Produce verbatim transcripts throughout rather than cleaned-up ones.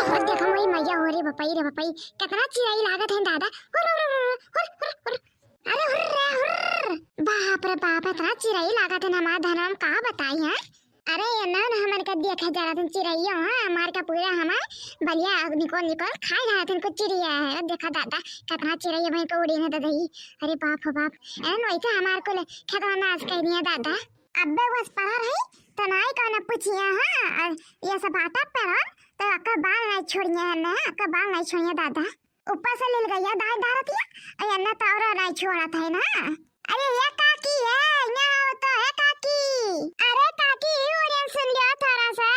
और देखो मोरी मैया हो रे बपई रे बपई, कितना चिरई लागत है दादा। हुर, हुर, हुर, हुर, हुर, हुर। अरे हुर रे हुर। बाप रे बाप, इतना चिरई लागत है ना हमार धनवा में, का बताई, हाँ? अरे ये ना, ना हमन के देखे जा रहत हैं चिरैया, हाँ, मार के पूरा हमार बलिया निकोल निकोल खाए जा रहत हैं कुछ चिरैया है। और देखा दादा, कितना चिरैया भाई को उड़ी ने ददई। अरे बाप हो बाप, एन वैसे हमार कुल खेतवा नाश कर दिया दादा। अब्बे बस पड़ा रही, तो नाई कौन पूछिया, हाँ, और ये सब बाटा पेरन, तो अक्का बाल नाई छोड़िया है ना, अक्का बाल नाई छोड़िया दादा। ऊपर से लील गइया दाई डारतिया, और अन्ना तौरा नाई छोड़त है ना। अरे ये काकी है, यहाँ आओ तो है काकी। अरे काकी, ई ओरियन सुन लियो थोड़ा सा।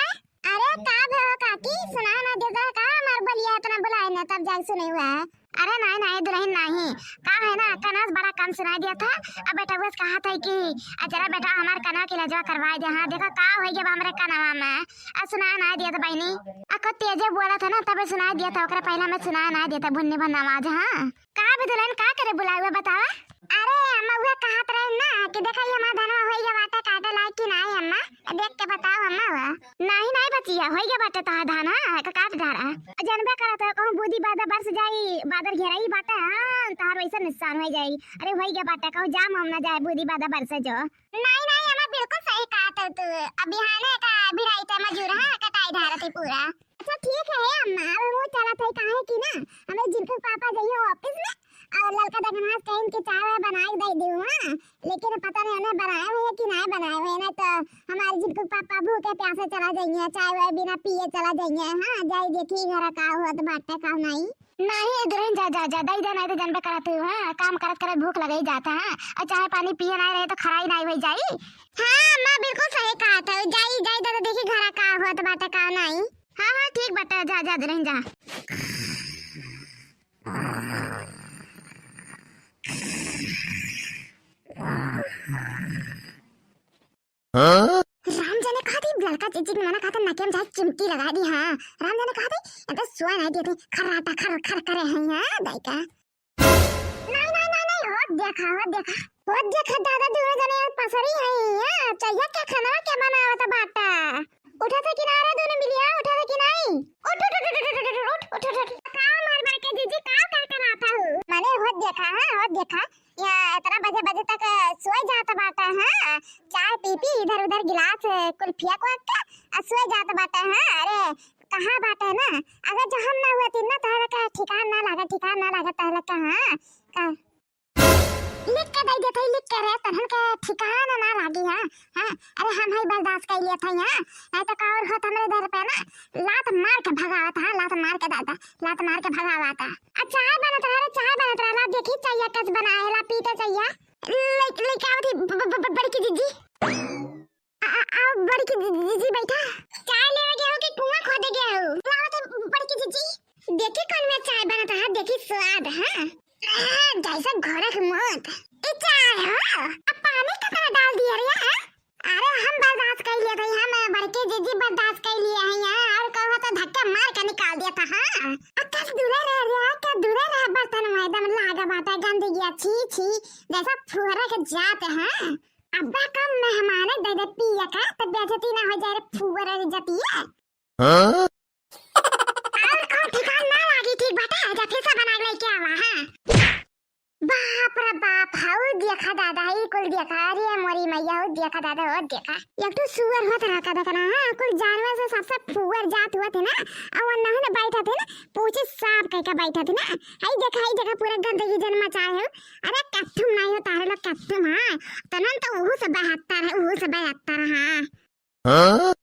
अरे का भे हो काकी, सुनाई ना देता का? हमार बलिया इतना बुलाए ना, तब जाए सुने हुआ है। अरे नाई, नाई दुलहिन नाई, का है ना, कनवा से बड़ा कम सुनाई दिया था। अब बेटा बस कहा था कि, "आ जरा बेटा हमार कनवा के इलाजवा करवाए दे।" हाँ, देखा का होई गया हमरे कनवा में, आ सुनाई नाई दिया था बहिनी। आ को तेजे बोला था ना, तबे सुनाई दिया था, ओकरे पहले में सुनाई नाई दिया था, भुन्नी भन्न आवाज। हाँ, का बे दुलहिन, का करे बुलाए हुआ बतावा? अरे अम्मा, उहे कहत रहे ना कि देखा ये हमार धनवा होई गया बाटे काटे लायक कि नाई अम्मा? देख के बताओ अम्मा। हुआ नहीं, नहीं बचिया, होई गया बाटे तहार धान, हाँ, का काट डारा। जनबे करत हो, कहूँ बूदी बादा बरस जाई, बादर घेराई बाटे, हाँ, तहार वैसे नुकसान हो जाई। अरे होई गया बाटे, कहूँ जाम हम ना जाए बूदी बादा बरस जो। नहीं, नहीं अम्मा, बिल्कुल सही कहत हो तू। अब बिहाने का भिराई ते मजूर, हाँ, कटाई धारत है पूरा। अच्छा ठीक है अम्मा, अब वो चलत है, काहे कि ना हमें जिनको पापा जाइए ऑफिस में और ललका देखना कहीं के चाय वाय बनाए के दे दू, हाँ, लेकिन पता नहीं उन्हें बनाए हुए हैं कि नहीं बनाए हुए हैं, नहीं तो हमारे जिनको पापा भूखे प्यासे चला जाइए, चाय वाय बिना पिए चला जाइए। हाँ, जाई देखी घर का हुआ तो बाटे का नहीं। नहीं दुलहिन, जा जा जा, दई दे, नहीं तो जनबे करत हो, हाँ, काम करत करत भूख लगे ही जाता है, और चाय पानी पिए नहीं रहे तो खराई नहीं हो जाई। हाँ अम्मा, बिल्कुल सही कहत हो, जाई जाई दादा, देखी घर का हुआ तो बाटे का नहीं। हाँ, हाँ, ठीक बाटे, जा, जा, दुलहिन, जा। हाँ? राम जाने कहा थी, ललका जीजी के मना कहा था, नकेम जाए चिमटी लगा दी, हाँ। राम जाने कहा थी, ये तो सुआ नहीं दिए थे, खर्राटा खर खर करे हैं, हाँ, दाई का। नहीं, नहीं, नहीं, नहीं, होत देखा, होत देखा। होत देखा, दादा, दोनों जने यार पसरी हैं, हाँ, चाहिए क्या खाना, क्या बनावत बाटा? उठा था किनारे दोनों मिलिया, उठा था कि नहीं? उठ, उठ, उठ। का मार मार के जीजी, का, का कराता हूँ? मने होत देखा, हाँ, होत देखा। या इतना बजे, बजे तक सोए जात बाटा, हाँ? चाय पी पी, इधर उधर गिलास, कुल्फिया को के, आ सोए जात बाटा, हाँ? अरे, कहाँ बाटा ना? अगर जो हम ना हुआ तीन ना, तहरा का ठिकान ना लागा, ठिकान ना लागा, तहरा का, हाँ? का? लिख के दे देते, लिख के रे, तहन के ठिकाना ना लागी, हाँ, हाँ, अरे हम ही बर्दाश्त कर लिया था यहाँ, नहीं तो का और होत हमरे दर पे ना, लात मार के भगावत, हाँ, लात मार के दादा, लात मार के भगावत। आ चाय बनत रहा रे, चाय बनत रहा, ला देखी चाय कस बनाए, ला पीते चाय, ले, लेके आवत ही ब-, ब-, ब-, बड़की जीजी। आ, आ, आ, बड़की जी, जी, जी, बैठा। चाय लेवे गया हो कि कुआं खोदे गया हो? लावत है बड़की जीजी। देखी कौन में चाय बनत है, देखी स्वाद, हाँ? आ, जैसे घोड़े के मौत। ई चाय हो? अब पानी कितना डाल दिया रे, हाँ? अरे हम बर्दाश्त कर लिए भाई, हम बड़की जीजी बर्दाश्त कर लिए हैं यहाँ, और कहो तो धक्का मार के निकाल दिया था, हाँ? आ, कस दूरे रह रे, कस दूरे रह, बर्तन में एकदम लागा बाटा गंदगी, छी, छी, जैसा फुहरा के जात है, हाँ? अब्बा का मेहमाने दे दे पिया का, तो बेइज्जती ना हो जाए रे फुअर रे जतिया। हाँ? और कौन ठिकान ना लागी, ठीक बाटे, जा फिर से बना के लेके आवा, हाँ। बाप रे बाप, हाउ देखा दादा, ई कुल देखा, अरे मोरी मैया, हाउ देखा दादा, हो देखा। एक तो सुअर होत रहा का देखना, हाँ, कुल जानवर से सबसे फुअर जात होत है ना, और वो नहन बैठा थे ना, पूछे साफ कह के बैठा थे ना, हाई देखा, हाई देखा, पूरा गंदगी जन मचाए हो, अरे कत्थुम नहीं हो तारे लोग कत्थुम, हाँ, तनन तो उहू से बेहतर है, उहू से बेहतर, हाँ। हाँ?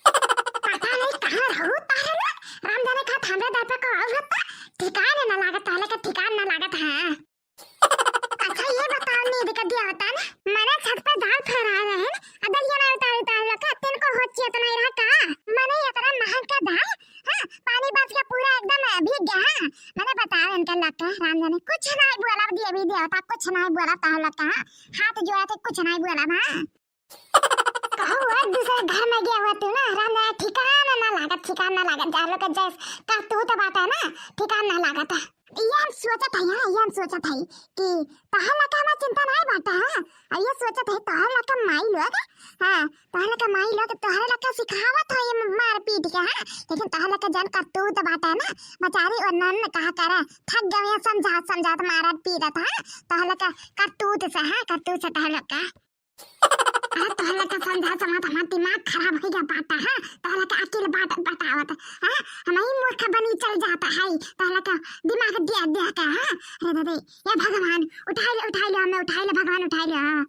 पता नहीं कहाँ रहू तारे लोग, राम जाने कहाँ थामे दाता को आओ होता, ठिकाने ना लागत, ताले का ठिकान ना लागत, हाँ। अच्छा ये बताओ, नींद का दिया होता ना, मने छत पे दाल फहरा रहे हैं, अदल ये ना उतार उतार लोग का, तिनको हो चेत नहीं रहा का, मने इतना महंग का दाल, हाँ, पानी बच के पूरा एकदम भीग गया, हाँ, मने बताओ इनका लगता है, राम जाने कुछ नहीं बोला, दिया भी दिया होता, कुछ नहीं बोला तार लोग का, हाँ, हाथ जोड़ा थे, कुछ नहीं बोला, हाँ। कहू है दूसरे घर में गया हुआ तू ना, राम जाने ठिकाना ना लागत, ठिकाना ना लागत, जा लोग का जैस का तू तो बात है ना, ठिकाना ना लागत है। ये हम सोचत है, हाँ, ये हम सोचत है कि तोहर लका हमार चिंता नहीं बाटे, हाँ। अब ये सोचत है तोहर लका माई लोग, हाँ, तोहर लका माई लोग तोहर लका सिखावत हो ये मार पीट के, हाँ, लेकिन तोहर लका जन करतूत बाटे ना, बेचारी और नन कहा करे, थक गए हैं समझात समझात मारत पीटत, हाँ, तोहर लका करतूत से, हाँ, करतूत से तोहर लका। अरे तोहर लका समझात समझात हमार दिमाग खराब हो गया बाटा, हाँ, तोहर लका अकेले बात बतावत, हाँ, हम ही मूर्ख बनी चल जाता है, तोहर लका दिमाग दिया दिया का, हाँ, अरे दादा, ये भगवान, उठाई ले, उठाई ले, हमें उठाई ले, भगवान उठाई ले, हाँ।